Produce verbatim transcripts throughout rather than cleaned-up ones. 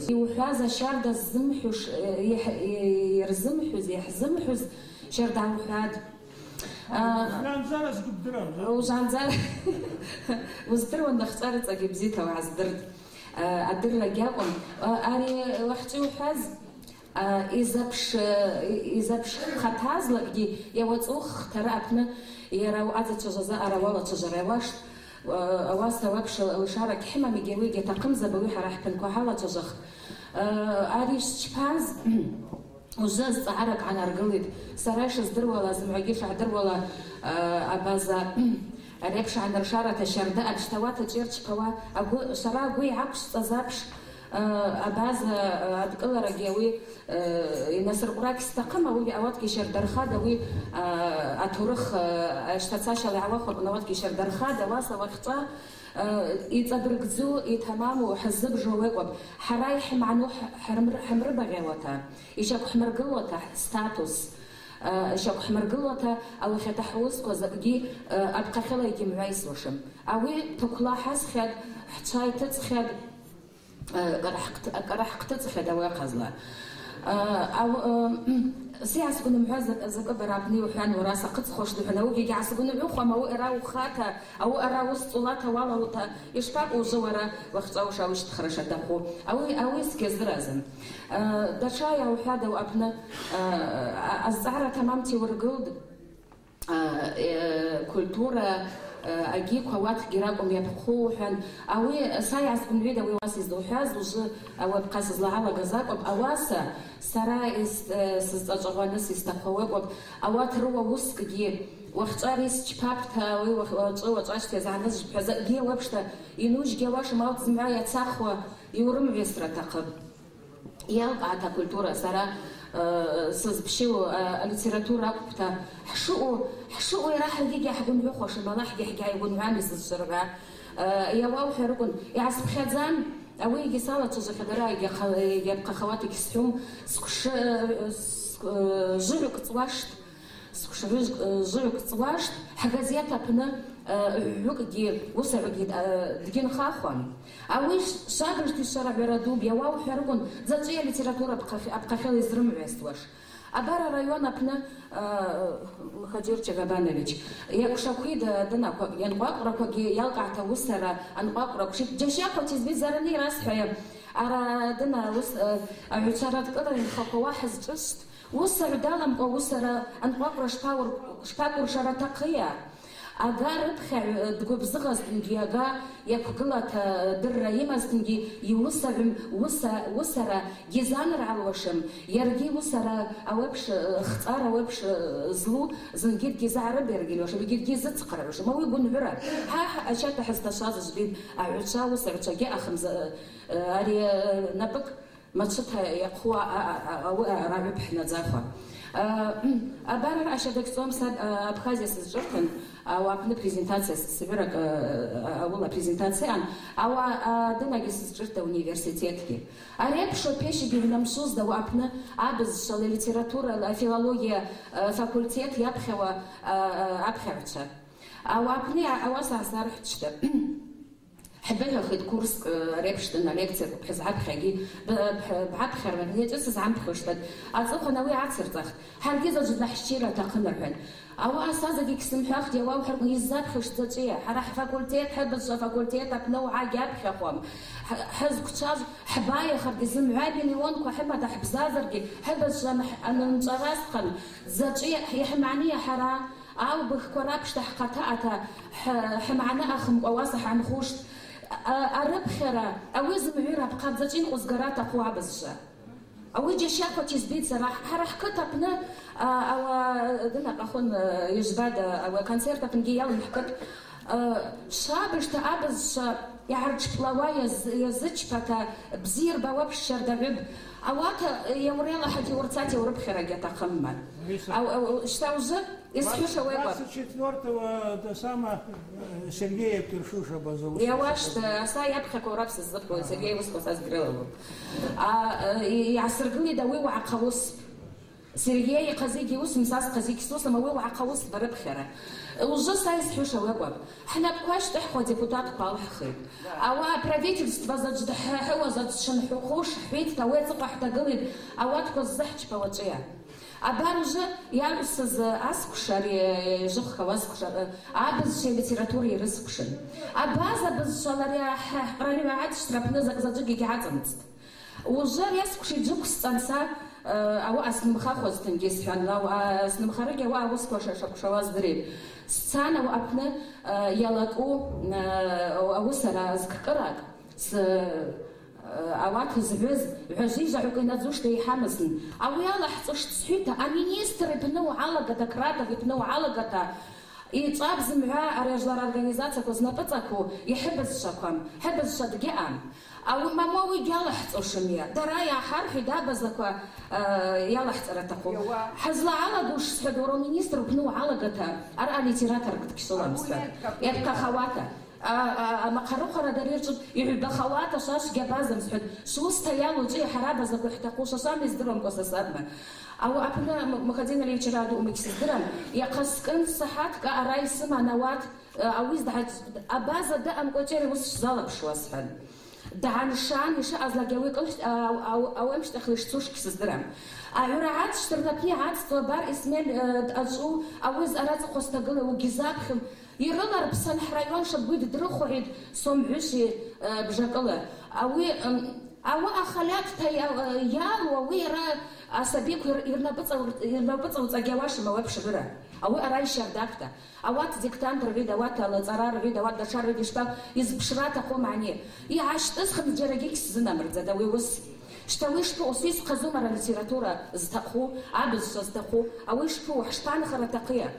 Йухӏваз ащарда ззымхӏвуш, э, йхӏ-, э, йырзымхӏвуз, йхӏзымхӏвуз щарда ухӏватӏ. А, Ужванзара сгвыбдырам, да? Ужванзара уыздыруан, ахчӏа рыцӏагьи бзита угӏаздыртӏ. А, адырра гьакӏвым. А, ари уахьчӏвы йухӏваз, а, йзапш-, йзапшхъатазлакӏгьи йауацӏух хтара апны йара уъадзачважваз аъара уалачважвара йауаштӏ. А, ауаса уапш лшара гьхӏымам, йгьи ауи гьатахъымзапӏ, ауи хӏара хӏпынква хӏалачважвах. А, ари шчпаз Ужвы зцӏагӏаракӏ гӏанаргылитӏ. Сара йшыздыруала, зымгӏвагьи шгӏдыруала, а, абаза ари апш гӏаныршарата щарда апш тауата чӏир чпауа агвы, сара агвы йгӏаквсцӏаз апш, а, абаза, а, адкӏыларагьи ауи, а, йнасыркъвра гьстахъым, ауи ауатгьи щардархатӏ, ауи, а, атурых, а, ащтацащала йгӏауахвырквын ауатгьи щардархатӏ, ауаса уахьчӏва Э, йцӏабыргдзу, йтамаму хӏыззыбжу ауи акӏвпӏ. Хӏара йхӏымгӏану хӏ-, хӏырмр-, хӏымрыбагъьауата, йщаквхӏмыргылуата статус, э, йщаквхӏмыргылуата ауахьата хӏуызква закӏгьи, э, апхъахьыла йгьйымгӏвайсуашым. Ауи токла хӏазхьатӏ, хӏчва йтыцӏхьатӏ, э, кӏара хӏхът-, кӏара хӏхътыцӏхьатӏ ауи ахъазла. Э, ау-, э, са йгӏасгвнымгӏвуа зак-, закӏы бара апны йухӏван, уара сахъыцӏхуаштӏ, ухӏван, ауигьи гьгьгӏасгвнымгӏвухуама, ауи ара ухата, ауи ара уыс цӏулата уалалута, йшпакӏ ужвы уара уахьчӏва ушаущтхра шатахъу? Ауи, ауи сгьаздыразын. Э, датша йаухӏватӏ ауи апны, э, а-, азцӏгӏара тамамта йуыргылтӏ. А, э, культура, э, агьиква ауатгьи ракӏвым йапхъу, хӏван. Ауи са йгӏасгвынгӏвитӏ, ауи ауаса йызлухӏваз, ужвы ауи апхъа сызлагӏалагаз акӏвпӏ. Ауаса сара йс-, э, сызцӏачӏвагӏваныс йстахъу акӏвпӏ. Ауат рыуа уыскӏгьи, уахьчӏва йсчпапӏта, ауи уахь-, уачӏвы, уачӏващта йазгӏаныз жвпхӏва закӏгьи ауапӏта, йнужьгьи ауашым, ауат зымгӏва йацахуа, йуырымгӏвайсра атахъыпӏ. Йалкӏгӏата культура, сара, э, сызпщылу, э, алитература акӏвпӏта, хӏшаъу, хӏшаъу йара хӏгьи гьгьгӏагвынгӏвыхуашым, алахь гьгьгӏайгвынгӏвуам йсызшвыргӏва. Э, йауаухӏварыквын, йгӏаспхьадзан, ауи йгьи салачважвахьа дара йгьи хъа-, йгьи апхъахауата йгьсхӏвум, сквш-, э, ск-, э, жвыгӏвкӏ цӏуаштӏ. Сквш-, жвыгӏвкӏ цӏуаштӏ, хӏгазет апны, э, гӏвыкӏгьи, уыса гӏвыкӏгьи, э, дгьынхахуам. Ауи ш-, швабыжта йшварагӏвара дупӏ, йауаухӏварыквын, дзачӏвыйа литература апхъахь-, апхъахьыла йзрымгӏвайсуаш. Абар район апны, э, Хаджир Чагабанович, йа Кшаквида дынаква, йанкъвакъвраквагьи йалкӏгӏата уысара анкъвакъвра квшит, джьащахъвача йызбиз зарани йрасхӏвайа, ара дына уыс-, э, агӏвчва радкӏылара йынхаквауа хӏызчӏвыштӏ. Уыса гӏвдаламкӏва уысара анкъвакъвра шпаур-, шпакӏвыршара атахъыйа? Ага рыпхьагӏв дгвыбзыгъазтынгьи, ага йаквгылата дырра йымазтынгьи, йуысагӏвым уыса-, уысара гьизаныргӏалуашым, йаргьи уысара ауи апш, хцӏар ауи апш злу зынгьи дгьизагӏарыбергьлуашым, йгьи дгьизыцхърагӏвашым, ауи гвынгӏвырапӏ. Гьа, гьа, ачата хӏызташваз жвбитӏ, агӏвчва, уысагӏвчва гьаъахым, за-, ари напӏыкӏ Мачыта йахъу а-, а-, а-, ауи арагӏвы пхӏнадзахуа. А, абар араъа щарда гьцӏуам, са, а, Абхазия сызчӏвыртын, ауи апны презентация с-, сгӏвыракӏ, а, а, ауыла презентация аъан, ауи, а, дынагьи сызчӏвыртӏ ауниверситетгьи. Ари апшу пещигьи гьнамшузда ауи апны абызшвала, литературала, филология, а, факультет йапхьауа, а, а, апхьагӏвчва. Ауи апны а-, ауаса гӏасархӏвтӏ щта. Хӏбыхӏвахитӏ курскӏ, э, репштӏына лекциякӏ бхӏызгӏапхьагьи, б-, б-, бгӏапхьарнакӏ йачӏвысыз гьампхьуштӏ. Ацӏыхъван ауи гӏацырцӏахтӏ. Хӏаргьи заджвыдла хӏщира атахъын, рхӏван. Ауаъа са закӏгьи гьсымхӏвахтӏ, йауаухӏварквын, йыззапхьуштӏ заджвыйа? Хӏара хӏфакультет, хӏыбызшва афакультет апны угӏа гьапхьахуам. Хӏ-, хӏызквчважв хӏбайахаргьи, зымгӏва миллионква хӏымата хӏбзазаргьи, хӏыбызшва анхӏ-, анынчӏваразтын, заджвы йхӏмаънийа хӏара? Аубыхква рапшта хӏхъатаъата, хӏ-, хӏмагӏны ахымкӏва ауаса хӏгӏанхуштӏ. А-, арыпхьара, ауи зымгӏвайра апхъа дзачӏвыйа йынкъвызгара атахъу абызшва? Ауи джьащахъвача йызбитӏ сара, хӏара хӏкыт апны, а, ауи дынакъахун, а, йыжвбада, ауи аконцерт апынгьи йалан хӏкыт. А, швабыжта абызшва йгӏарчпӏлауа йаз-, йазычпата, бзи йырбауа апш щардагӏвыпӏ. Ауат, а, йауырала хӏаджи уырцата йаурыпхьарагьи атахъымма. Ау, ау, щта ужвы Йсхӏвуш ауи акӏвпӏ. Двадцать четвёртого, это самое, э, Сергея Киршушева зовут. Йауаштӏ, са йапхьаква урапӏ сыззыхъу, Сергей уысква сазгрылалу. А, э, йгӏасыргылитӏ ауи уагӏахъа уыскӏ. Сергей йхъазигьи йуысым, са схъазигьи суысым, ауи уагӏахъа уыс барыпхьара. Ужвы са йсхӏвуш ауи акӏвапӏ. Хӏнапӏква щтӏыхӏхуа депутатква алхӏхитӏ. Ауаъа правительство заджвд хӏ-, хӏыуа заджвд шынхӏвухуш хӏвитӏта, ауи ацӏыхъва хӏтагылитӏ, ауатква ззыхӏчпауа ачӏвыйа? Абар ужвы йагӏвсыз асквша, ари йжвыхкауа асквша, абызшвеи алитературеи йрысквшын. Абаза бызшвала ари ахӏ-, хӏкъральыгӏва агӏатшра апны закӏ заджвыгьи гьгӏацӏымцӏтӏ. Ужвы ари асквша йджвыквсцӏан са, э, ауаъа снымхахуазтынгьи схӏван, ауаъа снымхарыгьи ауаъа ауысква ша-, шакӏвшауа здыритӏ. Сцан ауаъа апны, э, йалакӏу, э, ауысара зккӏыракӏ, с-, э, ауат згӏвыз гӏважвижвагӏвкӏ йнадзушта йхӏамызтын. Ауи алахӏцӏуштӏ схӏвита, аминистр йпны угӏалагата, Кратов йпны угӏалагата, йчӏвапӏ зымгӏва ари ажвлара организацияква знапӏыцӏакву йхӏыбызшваквам, хӏыбызшва дгьаъам. Ауи, маму, ауи гьалахӏцӏушым йа. Дара йгӏахӏархӏвитӏ абазаква, э, йалахӏцӏара атахъу. Хӏызлагӏалагуш схӏватӏ, уара уминистр упны угӏалагата, араъа литераторкӏ дгьшвыламцӏтӏ. Йапхъахауата. А, а, амахъарыхъвара дара йырчӏвитӏ, йгӏвбахауата швашгьи абазам схӏватӏ, швуыста йалу чӏвы, хӏара абазаква йхӏтахъу, швашвама йыздыруамкӏва са саъма. Ауи апны М-, Мухадин Алиевич йара ауи дуума гьсыздырам, йахъа скӏын сахӏаткӏа арай йсыман ауат, э, ауи здгӏа-, абаза даъамкӏва чӏвыйа уыс швзалапшуа схӏван. Дгӏаншан, йшаъазлагьи ауи кӏылщ-, а, а, ауи амщтахьла йшцуш гьсыздырам. Агӏвра гӏатшдыртӏ апны йгӏацӏцӏу абар Исмель, э, дъачӏву, ауи зъара цӏыхъва стагыла угьизапхьум. Йрыларпсан хӏрайон шабгуи ддрыхвгӏитӏ сом гӏвыси, э, бжакӏыла. Ауи, м, ауаъа халатӏта йа-, э, йалу, ауи йара асабиква йыр-, йырнапӏыцӏал-, йырнапӏыцӏалцӏа гьауашым ауи апшрыра. Ауи арай щардапӏта. Ауат диктант ргӏвитӏ, ауат алацӏара ргӏвитӏ, ауат датша ргӏвитӏ, йшпа йызпшра атахъу мани. Йгӏащтӏызхын зджьарагьи гьсзынамырдзатӏ ауи уыс. Щта, ауи шпу, ус йсхъазума, ара литература зтахъу, абызшва зтахъу, ауи шпу, хӏшпанхара атахъыйа?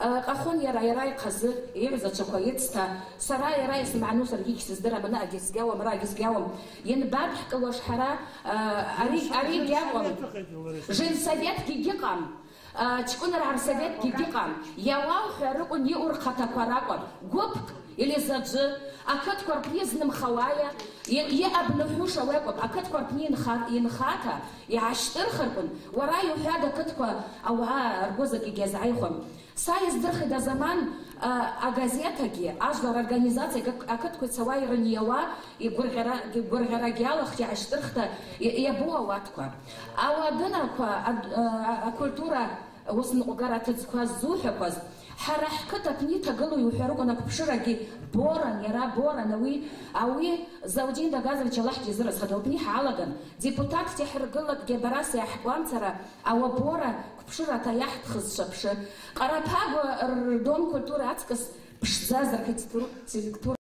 Э, Къахон йара, йара йхъазы, йыгӏвзачваква йыцта, сара йара йсымгӏану саргьи гьсыздырам, анаъагьи сгьауам, араъагьи сгьауам. Йанбадхӏкӏылуаш хӏара, э, ари, ари гьакӏвым. Женсоветгьи гьикъам. А, чкӏвыныргӏа рсоветгьи гьикъам. Йауа ухӏварыквын йаъу рхъатаква ракӏвапӏ. Гвыпкӏ или заджвы, акытква рпны йызнымхауайа, йа-, йаъа бнахӏвуш ауи акӏвпӏ. Акытква рпны йынха-, йынхата, йгӏащтӏырхырквын, уара йухӏватӏ, акытква ауагӏа ргвы закӏгьи гьазгӏайхуам. Са йыздырхитӏ азаман, а, агазетагьи, ажвлара организациягьи акытква йцауа йрынйауа, йгвыргъьара-, йгвыргъьарагьи алахта, йгӏащтӏырхта, й-, йабу ауатква. Ауи адынраква, ад-, а, акультура уысныкъвгара атыдзква ззухӏвакваз, хӏара хӏкыт апны йтагылу йухӏварыквын аквпшырагьи боран, йара боран, ауи, ауи Заудин Дагазович, Аллахӏ дйазыразхата, лпны хӏалаган, депутат Тяхӏыргылакъ Гебараса йгӏахӏкъвамцара, ауабора квпшырата йгӏахӏтхыз швапшы. Къарапагва р-, рдом культуры ацкӏыс пшдзаз архитектур-, архитектура